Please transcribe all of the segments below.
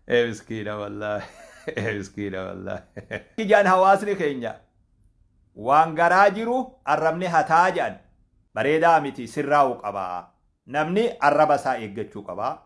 Miskiina wallaahi. Miskiina wallaahi. Ijaan hawaasni keenya waan garaa jiru arrabni hataa jedhan bareedaa miti, sirraa'u qabaa. Namni arraba isaa eeggachuu qabaa.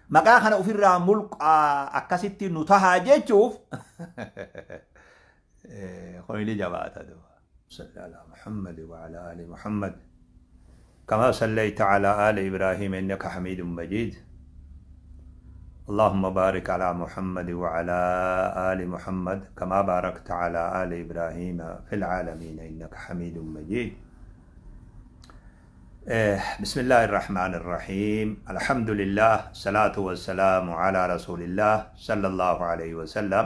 Maqaa kana ofirraa mulqaa akkasitti nu tahaa jechuuf kun jabaata duuba. صل على محمد وعلى آل محمد كما صليت على آل إبراهيم إنك حميد مجيد. اللهم بارك على محمد وعلى آل محمد كما باركت على آل إبراهيم في العالمين إنك حميد مجيد. بسم الله الرحمن الرحيم. الحمد لله، الصلاة والسلام على رسول الله صلى الله عليه وسلم.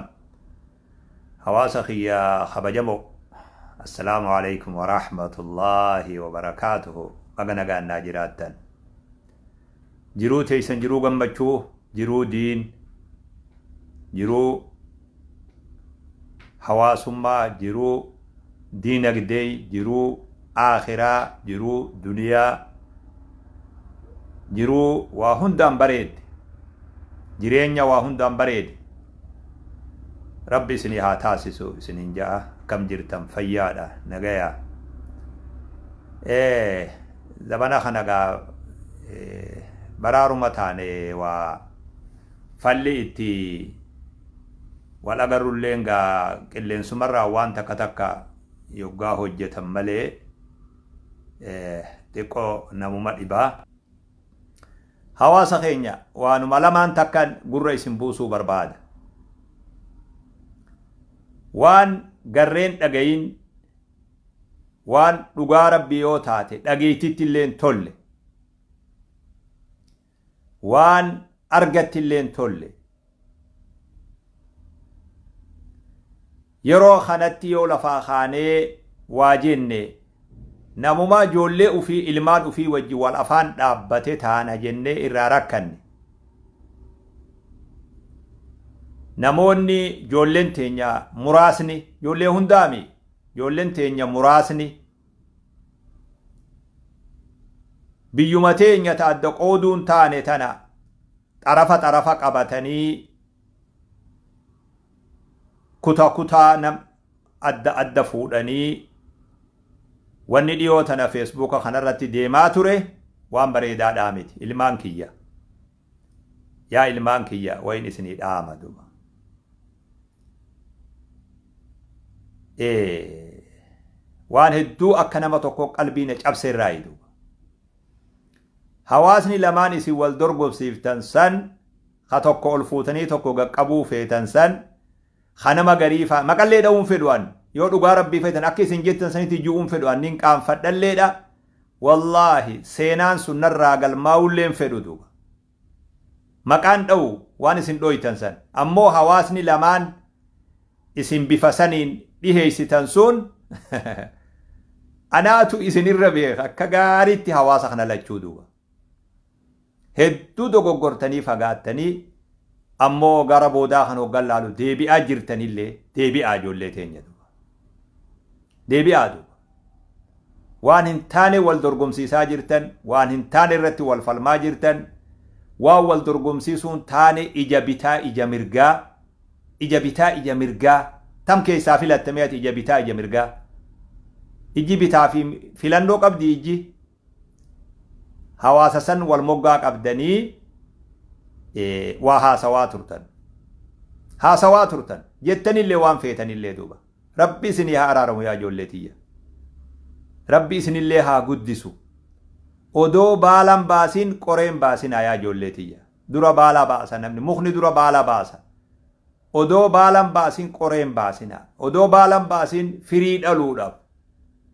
Hawaasa kiyya kabajamoo, السلام عليكم ورحمة الله وبركاته. Baga nagaan naa jiraattan. Jiruu teessan jiruu gammachuu, jiruu diin, jiruu hawaasummaa, jiruu diinagdee, jiruu aakhiraa, jiruu duniyaa, jiruu waa hundaan bareedde, jireenya waa hundaan bareede Rabbi isinii haa taasisu isiniin ja'a. Akkam jirtan? Fayyaadha? Nagayaa? Zabana kana gaa baraaruma taane waa falli itti wal agarrulleen gaa qilleensumarraa waan takka takka yoggaa hojjetan malee xiqqoo namuma dhibaa. Hawaasa keenya, waanuma lamaan takkan gurra isin buusuu barbaada. Waan garreen dhagayin, waan dhugaa Rabbii yoo taate dhageetitti illee tolle, waan argatti illee tolle, yeroo kanatti yoo lafaa kaanee waa jenne namuma ijoollee ufii, ilmaan ufii wajji wal afaan dhaabbate taana jennee irraa rakkanne. Namoonni ijoolleen teenya muraasni, ijoollee hundaami, ijoolleen teenya muraasni biyyuma teenya ta adda qooduun taane tana xarafa xarafa qabatanii kuta kutaa nam adda adda fuudhanii wanni dhiyoo tana Feesbuuka kanarratti deemaa ture waan bareedaadhaa miti. Ilmaan kiyya, yaa ilmaan kiyya, wayin isinii dhaama duba. Waan hedduu akka nama tokko qalbii na cabse irraa duuba. Hawaasni lamaan isin wal dorgomsiiftan san, ka tokko ol fuutanii tokko gaqqabuu feetan san, ka nama garii faa maqallee dha'uun fedhu an. Yoo dhugaa Rabbii feetan, akka isin jettan sanitti ji'uun fedhu an, nin qaanfadhalleedha. Wallaahi seenaan sun narraa galmaa'ulleen fedhu duuba. Maqaan dha'u waan isin dhoytan san. Ammoo hawaasni lamaan isin bifa saniin dhiheessitan sun anaatu isinirra beeka akka gaariitti hawaasa kana lachuu duuba. Hedduu dogoggortanii fagaattanii, ammoo gara boodaa kan hoggan laalu deebi'aa jirtanillee, deebi'aa ijoollee teenya duuba. Deebi'aa duuba. Waan hin taane wal dorgomsiisaa jirtan, waan hin taane irratti wal falmaa jirtan, waan wal dorgomsiisuun taane ija bitaa ija mirgaa, ija bitaa ija mirgaa, tam keessaa filattamee ati ija bitaa ija mirgaa? Ijji bitaa fi filannoo qabdi ijji. Hawaasa san wal moggaa qabdanii waa haasawaa turtan. Haasawaa turtan jettanillee waan feetanillee duuba. Rabbi isinii haa araaramu yaa ijoollee tiyya. Rabbi isinillee haa guddisu. Odoo baalan baasin qoreen baasinaa yaa ijoollee tiyya. Dura baala baasa namni, mukni dura baala baasa. Odoo baalan baasin qoreen baasinaa. Odoo baalan baasin firii dhaluudhaaf.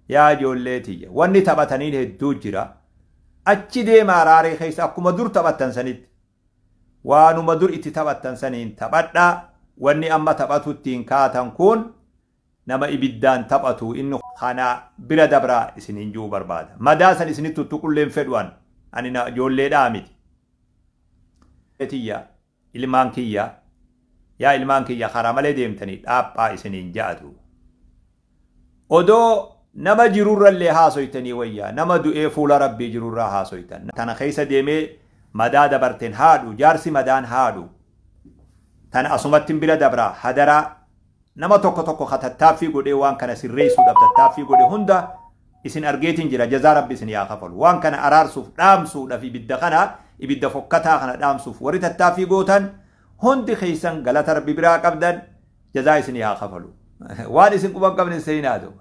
Yaa ijoollee tiyya, wanni taphataniin hedduu jira. Achi deemaa raaree keessa akkuma dur taphattan sanitti. Waanuma dur itti taphattan saniin taphadhaa. Wanni amma taphatu ittiin kaatan kun nama ibiddaan taphatu inni kana bira dabraa isiniin ji'uu barbaada. Madaa san isinitti tuttuqulleen fedhu an. Ani na ijoolleedhaa miti. Tiyya, ilmaan kiyya, yaa ilmaan kiyya, karaa malee deemtanii dhaaphaa isiniin ja'atu. Odoo nama jirurrallee haasoytanii wayyaa, nama du'ee fuula Rabbii jirurraa haasoytan. Tana keessa deemee Madaa dabarteen haadhu, jaarsi madaan haadhu. Tana asumatti bira dabraa hadaraa nama tokko tokko ka tattaaffii godhee waan kana sirreessuudhaaf tattaaffii godhe hunda isin argeetiin jira. Jazaa Rabbi isin yaa kafalu. Waan kana araarsuuf, dhaamsuudhaaf, ibidda kana, ibidda fokkataa kana dhaamsuuf warri tattaaffii gootan hundi keessan galata Rabbi biraa qabdan, jazaa isin yaa kafalu. Waan isin quban qabne seenaatu.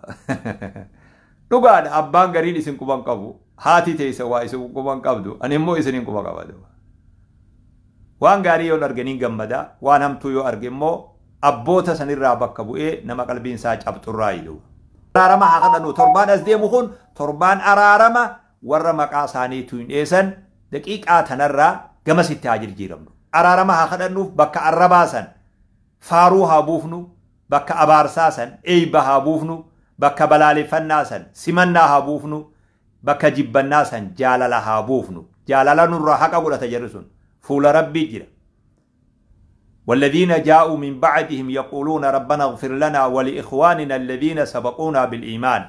Dhugaadha, abbaan gariin isin quban qabu. Haati teessa waa isin quban qabdu. Ani immoo isinin quba qabadu. Waan gaarii yoo arganii gammada, waan hamtuu yoo arge immoo abboota sanirraa bakka bu'ee nama qalbiin isaa cabxurraa jiru. Araarama haa kadhannu. Torbaan as deemu kun torbaan araarama. Warra maqaa isaaniitu hin dheessan daqiiqaa tanarraa gamasitti haa jijjiiramnu. Araarama haa kadhannuuf, bakka arrabaa san faaruu haa buufnu, bakka abaarsaa san eeyba haa buufnu, bakka balaaleffannaa san simannaa haa buufnu, bakka jibbannaa san jaalala haa buufnu. Jaalala nurraa haqa godhata jarri sun. Fuula Rabbii jira. والذين جاءوا من بعدهم يقولون ربنا اغفر لنا ولإخواننا الذين سبقونا بالإيمان.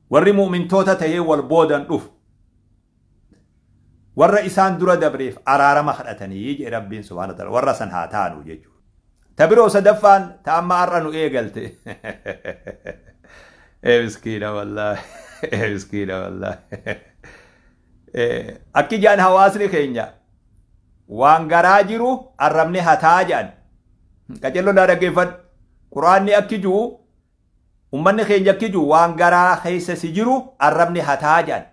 Warri mu'mintoota tahee wal boodan dhufu warra isaan dura dabreef araarama kadhatanii jedhe Rabbiin subhaana ta'ala. Warra san haa taanu jechuudha. Ta biroo sadaffaan ta amma har'a nu eegalte. Ee miskiina wallaahi. Ee miskiina wallaahi. Akki jaan hawaasni keenya waan garaa jiru arrabni hataa jedhan. Qaceelloo naa dhaggeeffadhu. Quraanni akki jiru, ummanni keenya akki jiru, waan garaa keessa si jiru arrabni hataa jedhan.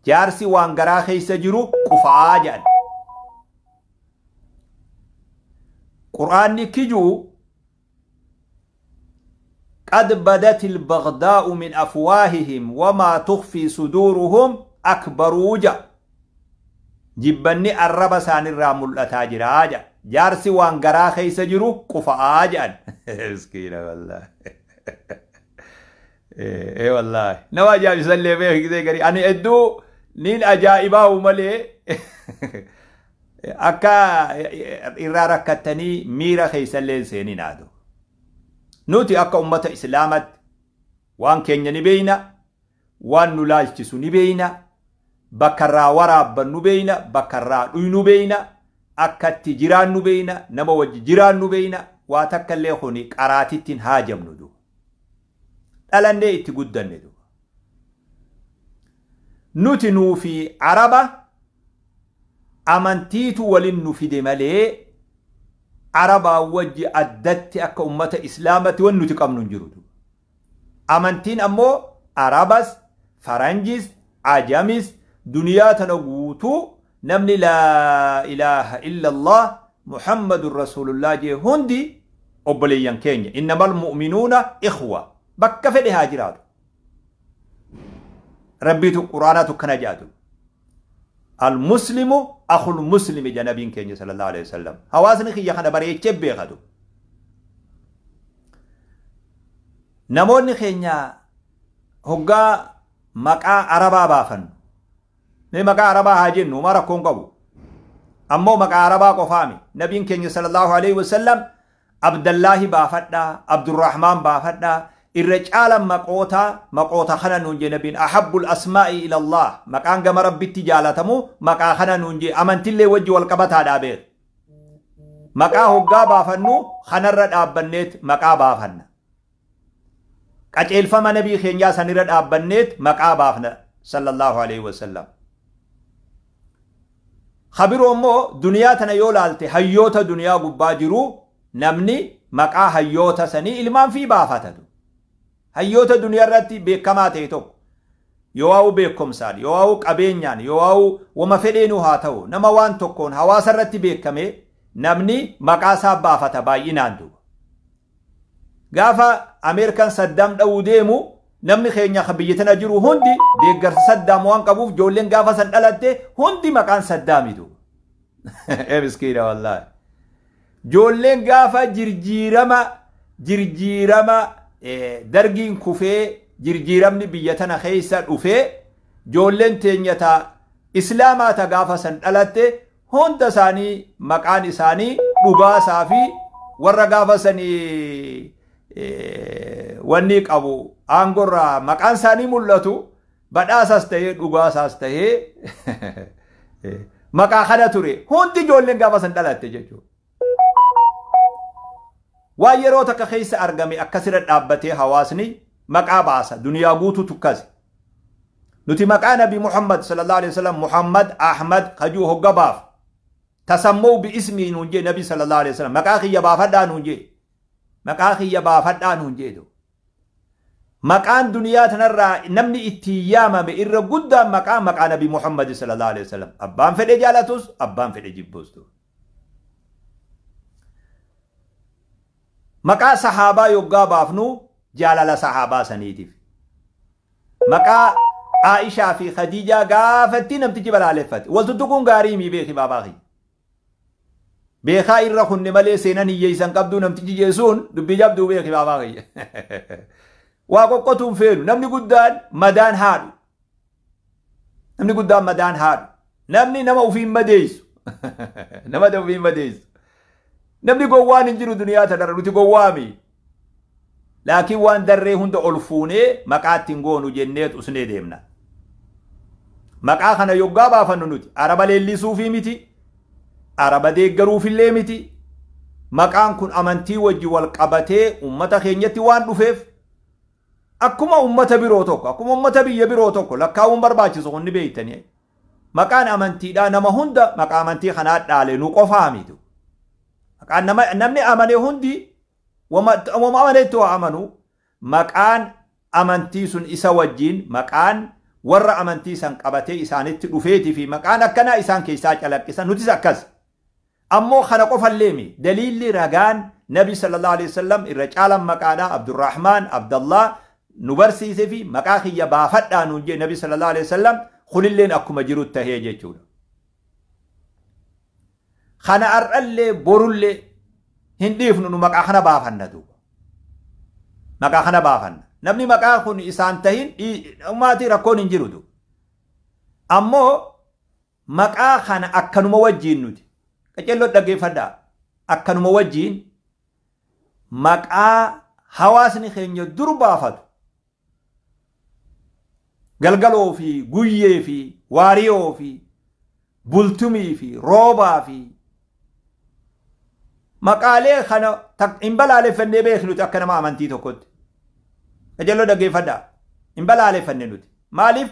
Jaarsi waan garaa keessa jiru qufaa jedhan. Quraanni akki jiru قد بدت البغضاء من أفواههم وما تخفي صدورهم أكبر وجه. Jibbanni arraba isaanirraa mul'ataa jira jedha. Jaarsi waan garaa keessa jiru qufa'aa jedhan. Miskiina wallaahi. Ee wallaahi. Nama ajaa'ibisallee beeksisee garii. Ani hedduu niin ajaa'ibaa malee akka irraa rakkattanii miira keessallee hin seenin haatu. Nuti akka ummata Islaamatti waan keenya ni beeyna, waan nu laalchisu ni beeyna, bakka irraa waraabbannu beeyna, bakka irraa dhuynu beeyna, akka itti jiraannu beeyna, nama wajji jiraannu beeyna, waa takka illee kuni qaraatittiin haajamnu duuba. Dhalannee itti guddanne duuba. Nuti nuufi Araba amantiitu waliin nu fide malee Arabaa wajji addatti akka ummata Islaamatti waan nuti qabnu hin jiru. Amantiin ammoo Arabas, Faranjis, Ajamis, duniyaa tana guutuu namni laa ilaaha illallah Muhammadun Rasuulullah jee hundi obboleeyyan keenya. Innamal mu'minuuna ikhwa. Bakka fedhe haa jiraatu. Rabbiitu Quraanaatu kana jaatu. Al-muslimu akhul muslimi ja nabiin keenya sallallahu alaihi wasallam. Hawaasni kiyya kana bareechee beekatu. Namoonni keenya hoggaa maqaa Arabaa baafannu. Mee maqaa Arabaa haa jennu, homaa rakkoon qabu. Ammoo maqaa Arabaa qofaami. Nabiin keenya sallallahu alaihi wasallam Abdallaahi baafadhaa, Abdurrahmaan baafadhaa, irra caalan maqoota kana nuun jee nabiin. Ahabbul asmaa'i ila Allah, maqaan gama Rabbitti jaalatamu maqaa kana nuun jee. Amantillee wajji wal qabataadhaa beek. Maqaa hoggaa baafannu kanarra dhaabbanneet maqaa baafanna. Qaceelfama nabii keenyaa sanirra dhaabbanneet maqaa baafna sallallahu alaihi wasallam. Habiroo immoo duniyaa tana yoo laalte hayyoota duniyaa gubbaa jiru namni maqaa hayyoota sanii ilmaan fi baafatatu. Hayyoota duniyaa irratti beekamaa ta'e tokko yoo waa'u beekumsaan, yoo waa'u qabeenyaan, yoo waa'u wama fedheenuu haa ta'u, nama waan tokkoon hawaasa irratti beekame namni maqaa isaa baafata baay'inaan duuba. Gaafa Ameerikaan Saddaam dha'uu deemu namni keenya kan biyya tana jiru hundi deeggarsa Saddaam waan qabuuf ijoolleen gaafa san dhalatte hundi maqaan Saddaami duuba. Ee miskiina wallaahi. Ijoolleen gaafa jirjiirama dargiin kufee jirjiiramni biyya tana keessa dhufee ijoolleen teenya ta Islaamaa ta gaafa san dhalatte hunda isaanii maqaan isaanii dhugaasaa fi warra gaafa sanii wanni qabu aangorraa maqaan isaanii mul'atu badhaasaas ta'ee dhugaasaas ta'ee. Maqaa kana ture hundi ijoolleen gaafa san dhalatte jechuudha. Waan yeroo takka keessa argame akkasirra dhaabbatee hawaasni maqaa baasa duniyaa guutuu tukkase. Nuti maqaa Nabi Muhammad sallallahu alaihi wasallam Muhammad Ahmad kajuu hogga baaf. Tasammuu bi ismii nuun jee Nabi sallallahu alaihi wasallam maqaa kiyya baafadhaa nuun jee. Maqaa kiyya baafadhaa nuun jee. Maqaan duniyaa tanarraa namni ittiin yaamame irra guddaan maqaa maqaa Nabi Muhammad sallallahu alaihi wasallam. Abbaan fedhe jaalatus abbaan fedhe jibbus. Maqaa sahaabaa yoggaa baafnu jaalala sahaabaa saniitiif. Maqaa Aishaa fi Khadiijaa gaafatti namtichi balaaleffate. Wal tuttuquun gaarii mii beeki baabaa kiyya. Beekaa irra kunne malee seenan hiyyeessan qabduu namtichi jeesuun dubbii jabduu beeki baabaa kiyya. Waa qoqqotuun feenu namni guddaan madaan haadhu. Namni guddaan madaan haadhu. Namni nama ofiin madeessu. Nama ofiin madeessu. Namni gowwaan hin jiru duniyaa tanarra nuti gowwaami. Laakiin waan darree hunda ol fuunee maqaa ittiin goonu jenneet usnee deemna. Maqaa kana yoggaa baafannu nuti araba leellisuufii miti. Araba deeggaruufillee miti. Maqaan kun amantii wajji wal qabatee uummata keenyatti waan dhufeef akkuma uummata biroo tokko akkuma uummata biyya biroo tokko lakkaa'uun barbaachisu kun ni beektanii. Maqaan amantiidhaa nama hunda maqaa amantii kanaa dhaale nu qofaa miti. Maqaan namni amane hundi wama amanetti waa amanu maqaan amantii sun isa wajjiin maqaan warra amantii san qabatee isaanitti dhufeetii fi maqaan akkanaa isaan keessaa calaqqisan nutis akkas. Ammoo kana qofallee mi daliilli ragaan Nabi sallallahu alaihi wasallam irra caalan maqaadhaa Abdurrahmaan Abdallah nu barsiise fi maqaa kiyya baafadhaa nuun jee Nabi sallallahu alaihi wasallam kunilleen akkuma jiru tahee jechuudha. Kana har'allee borullee hin dhiifnu nu maqaa kana baafanna duuba. Maqaa kana baafanna. Namni maqaa kun isaan tahin ummaatii rakkoon hin jiru duuba. Ammoo maqaa kana akkanuma wajjiin nuti. Qaceelloo dhaggeeffadhaa. Akkanuma wajjiin maqaa hawaasni keenya dur baafatu. Galgaloo fi guyyee fi waariyoo fi bultumii fi roobaa fi maqaalee kana hin balaaleffannee beeknu nuti akka nama amantii tokkotti. Qajeelloo dhaggeeffadhaa. Hin balaaleffanne nuti. Maaliif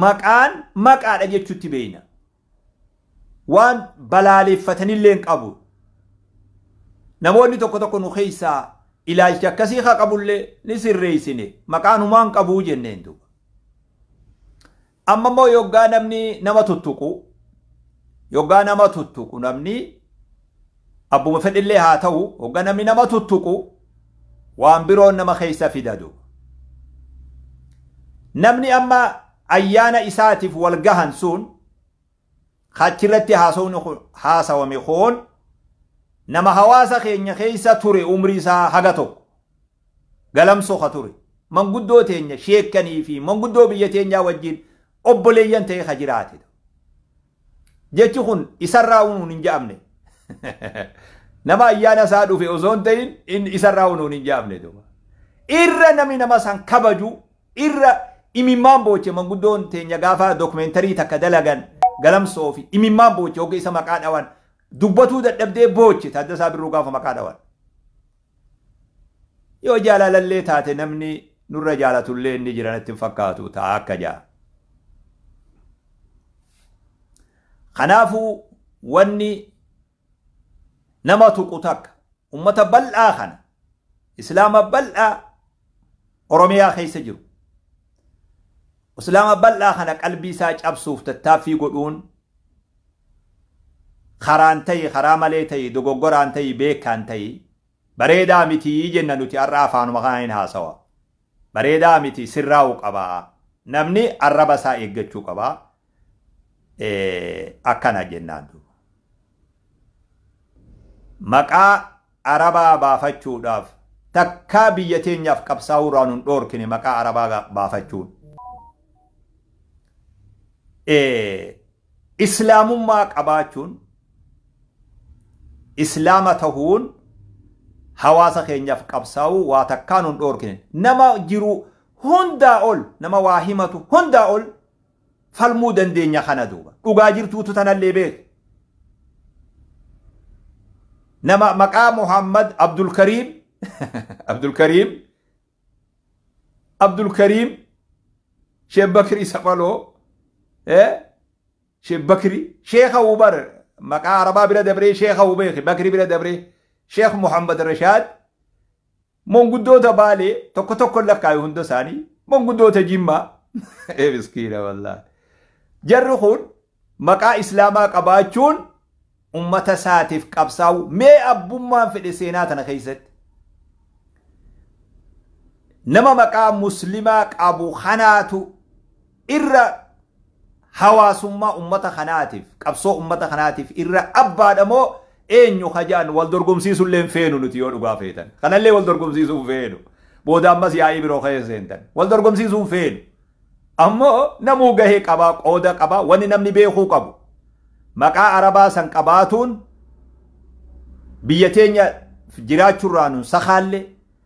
maqaan maqaadha jechuutti beekna. Waan balaaleffatanillee hin qabu. Namoonni tokko tokko nu keessaa ilaalcha akkasii haa qabullee ni sirreessine maqaan humaan qabuu jenneen duuba. Amma immoo yoggaa namni nama tuttuqu yoggaa nama tuttuqu namni abbuma fedhillee haa ta'u yoggaa namni nama tuttuqu waan biroon nama keessa fidadu. Namni amma ayyaana isaatiif wal gahan sun achirratti haasawame kun nama hawaasa keenya keessa ture umrii isaa haga tokko galamsoo ka ture manguddoo teenya sheekkanii fi manguddoo biyya teenyaa wajjin obboleeyyan ta'e ka jiraate. Jechi kun isarraa unuun hin je'amne. Nama ayyaana isaa dhufe osoo hin ta'in isarraa unuun hin je'amne. Irra namni nama san kabaju irra imimmaan booche manguddoon teenya gaafa dookumentarii takka dalagan galamsoo fi imimmaan booche hogga isa maqaa dhawan dubbatuu dadhabdee booche Taaddasaa Birruu gaafa maqaa dhawan. Yoo jaalalallee taate namni nurra jaalatullee inni jiran itti fakkaatu ta'a akka ja'a. Kanaafuu wanni nama tuqu takka ummata bal'aa kana islaama bal'aa Oromiyaa keessa jiru. Islaama bal'aa kana qalbii isaa cabsuuf tattaaffii godhuun karaan ta'e karaa malee ta'e dogoggoraan ta'e beekaan ta'e bareedaa mitii jenna nuti har'a afaanuma kana hin haasawa. Bareedaa miti sirraa'uu qabaa. Namni arraba isaa eeggachuu qabaa. Akkana jennaan duuba. Maqaa arabaa baafachuudhaaf takkaa biyya teenyaaf qabsaa'uu irraa nun dhoorkine maqaa arabaa baafachuun. Islaamummaa qabaachuun islaama tahuun hawaasa keenyaaf qabsaa'uu waa takkaa nun dhoorkine. Nama jiru hundaa ol nama waa himatu hundaa ol Falmuu dandeenya kana duuba. Dhugaa jirtuutu tanallee beeku. Nama maqaa Muhammad Abdulkariim Abdulkariim Abdulkariim Sheekh Bakrii Safaloo, Sheekh Bakrii Sheekha Ubar maqaa Arabaa bira dabree Sheekha Ubeeki Bakrii bira dabree Sheekh Muhammad Rashaad, monguddoota Baalee tokko tokko lakkaayu, hunda isaanii monguddoota Jimmaa, ee miskiina wallaahi. Jarri kun maqaa Islaamaa qabaachuun ummata isaatiif qabsaa'u mee abbummaan fedhe seenaa tana keessatti nama maqaa Muslimaa qabu kanaatu irra hawaasummaa ummata kanaatiif, qabsoo ummata kanaatiif irra abbaadha moo eenyu kajaan wal dorgomsiisullee hin feenu nuti. Yoo dhugaa feetan kanallee wal dorgomsiisuu hin feenu. Booda ammas yaa'ii biroo keessa seentan, wal dorgomsiisuu hin feenu. Ammoo namuu gahee qabaa, qooda qabaa. Wanni namni beekuu qabu, maqaa Arabaa san qabaatuun biyya teenya jiraachuurraa nun sakaalle,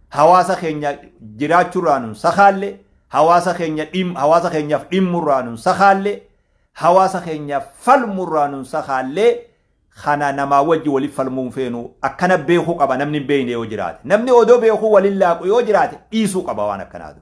hawaasa keenya jiraachuurraa nun sakaalle, hawaasa keenya dhim hawaasa keenyaaf dhimmurraa nun sakaalle, hawaasa keenyaaf falmurraa nun sakaalle. Kana namaa wajji waliif falmuun feenu. Akkana beekuu qaba namni hin beekne yoo jiraate. Namni odoo beekuu waliin laaqu yoo jiraate dhiisuu qaba waan akkanaatu.